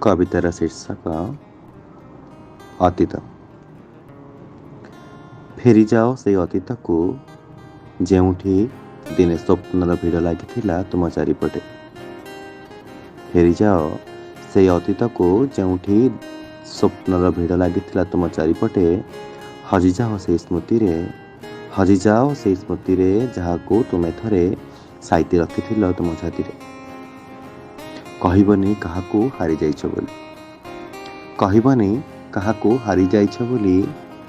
କବିତାର ଶୀର୍ଷକ ଅତୀତ। ଫେରିଯାଅ ସେଇ ଅତୀତକୁ, ଯେଉଁଠି ଦିନେ ସ୍ୱପ୍ନର ଭିଡ଼ ଲାଗିଥିଲା ତୁମ ଚାରିପଟେ। ଫେରିଯାଅ ସେଇ ଅତୀତକୁ, ଯେଉଁଠି ସ୍ୱପ୍ନର ଭିଡ଼ ଲାଗିଥିଲା ତୁମ ଚାରିପଟେ। ହଜିଯାଅ ସେଇ ସ୍ମୃତିରେ, ହଜିଯାଅ ସେଇ ସ୍ମୃତିରେ, ଯାହାକୁ ତୁମେ ଥରେ ସାଇତି ରଖିଥିଲ ତୁମ ଛାତିରେ। କହିବନି କାହାକୁ ହାରିଯାଇଛ ବୋଲି, କହିବନି କାହାକୁ ହାରିଯାଇଛ ବୋଲି।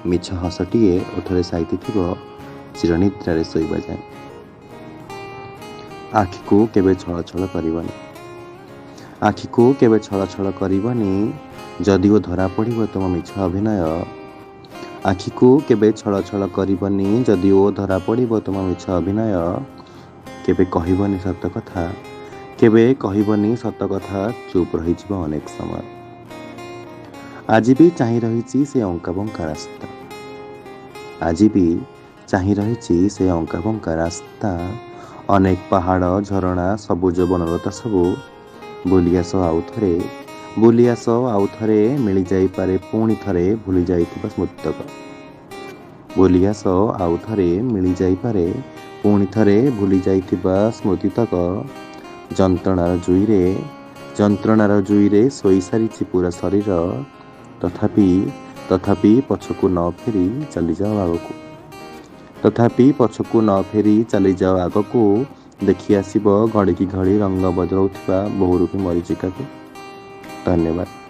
ମିଛ ହସଟିଏ ଓଠରେ ସାଇତି ଥିବ ଚିରନିଦ୍ରାରେ ଶୋଇବା ଯାଏଁ। ଆଖିକୁ କେବେ ଛଳଛଳ କରିବନି, ଆଖିକୁ କେବେ ଛଳଛଳ କରିବନି, ଯଦିଓ ଧରା ପଡ଼ିବ ତୁମ ମିଛ ଅଭିନୟ। ଆଖିକୁ କେବେ ଛଳଛଳ କରିବନି, ଯଦିଓ ଧରା ପଡ଼ିବ ତୁମ ମିଛ ଅଭିନୟ। କେବେ କହିବନି ସତ କଥା, କେବେ କହିବନି ସତ କଥା, ଚୁପ୍ ରହିଯିବ ଅନେକ ସମୟ। ଆଜି ବି ଚାହିଁ ରହିଛି ସେ ଅଙ୍କା ବଙ୍କା ରାସ୍ତା, ଆଜି ବି ଚାହିଁ ରହିଛି ସେ ଅଙ୍କା ବଙ୍କା ରାସ୍ତା, ଅନେକ ପାହାଡ଼, ଝରଣା, ସବୁଜ ବନଲତା ସବୁ। ବୁଲି ଆସ ଆଉ ଥରେ, ବୁଲି ଆସ ଆଉ ଥରେ, ମିଳିଯାଇପାରେ ପୁଣି ଥରେ ଭୁଲି ଯାଇଥିବା ସ୍ମୃତିତକ। ବୁଲି ଆସ ଆଉ ଥରେ, ମିଳିଯାଇପାରେ ପୁଣି ଥରେ ଭୁଲି ଯାଇଥିବା ସ୍ମୃତିତକ। ଯନ୍ତ୍ରଣାର ଜୁଇରେ, ଯନ୍ତ୍ରଣାର ଜୁଇରେ ଶୋଇସାରିଛି ପୁରା ଶରୀର, ତଥାପି, ତଥାପି ପଛକୁ ନ ଫେରି ଚାଲିଯାଅ ଆଗକୁ। ତଥାପି ପଛକୁ ନ ଫେରି ଚାଲିଯାଅ ଆଗକୁ, ଦେଖି ଆସିବ ଘଡ଼ିକି ଘଡ଼ି ରଙ୍ଗ ବଦଳାଉଥିବା ବହୁରୂପୀ ମରୀଚିକାକୁ। ଧନ୍ୟବାଦ।